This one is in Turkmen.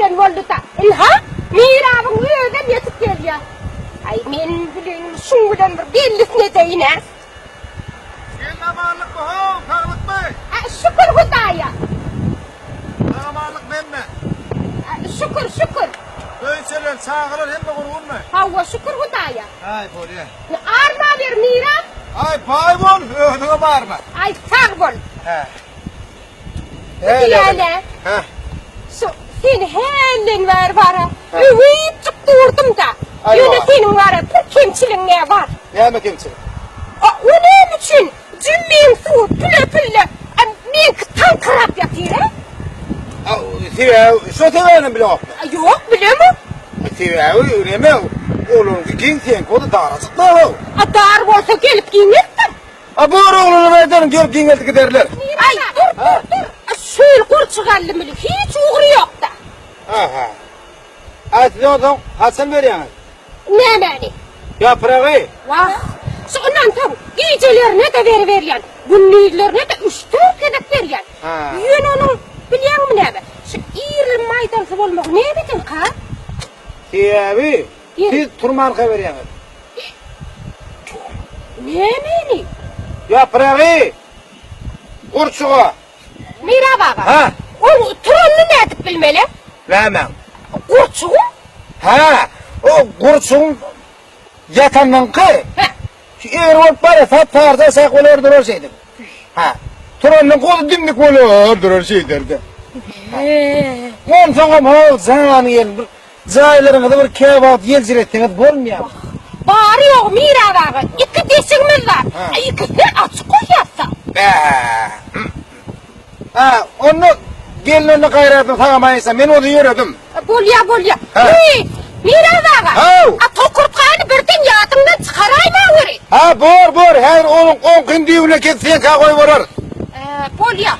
gelen boldy-da. Ynha, mirabyň özem ýetip gelýär. Aý, men bileýin, şuň bilen bir bellisini edeýin-ä. Gelin amanlykmy how, saglykmy? A, şükür Hudaýa. Sag amanlyk menme. A, şükür, şükür. Öý-içerler, çagalar hemme gurgunmy? Hawa, şükür Hudaýa. Aý, bolýa. Arma ber, mirap. Aý, baý bol, özüňe barma. Aý, sag bol. Hä. Diýýäne. Hä. Şu seni hälden bäri bara öwüpjik durdum-da. Ýöne seniň bara bir kemçiligiň nä bar? Näme kemçilik? A, o näme üçin jümmiň suwy püle-pülle, a, meňki taňkyrap ýatyr-a? A, sebäbi, şo sebäbinem bileňokmy? A, ýok, bilemok. A, sebäbi näme, olaryňky giň, seňki bolsa darajyk-da-how. A, dar bolsa gelip giňeltdir. A bor oglanlara aýdaryn gelip giňeldi giderler. Aý dur dur dur. A şöyle gurçugally mili hiç ugry ýokda. Aha. A siz onsoň haçan berýäňiz? Nämäni? Ýapragy. Wah. Şondan soň gijelerine-de beriberýän, gündizlerine-de üç-dört gezek berýän. Ýöne onuň bilýäňmi näme? Şu irli maýdalsy bolmagy nämedenka? Sebäbi siz turmanka berýäňiz. Nämeni? Ýapragy! Gurçuga! Mirap aga. Ha? Oň turanyny nädip bilmeli? Nämäň? Gurçugyň? Ha, o gurçugyň ýatanyňky. Hä. Şu egri bolup barýa, sap parça aşak bolar durar şeýdip. Ha. Turanyň gozy dimdik bolar durar şeýderdi. He. Onsoňam how jany gelin bir Jaýlaryňyzy bir käwagt ýeljiretseňiz bolmaýarmy? Bary-ýogy Mirap aga, iki deşigimiz bar. Ikisini açyk goýýas-da. Bä. Hä, onda gelin onda gaýratyny sagamaýynsa, men ony ýöredim. Bolýa, bolýa. Heý, Mirap aga, a tokurtgany birden ýadyňdan çykaraýmaweri. Hä, bor, bor, häzir onuň oňkyny düýbüne kesip seňkä goýup bolar. Bolýa.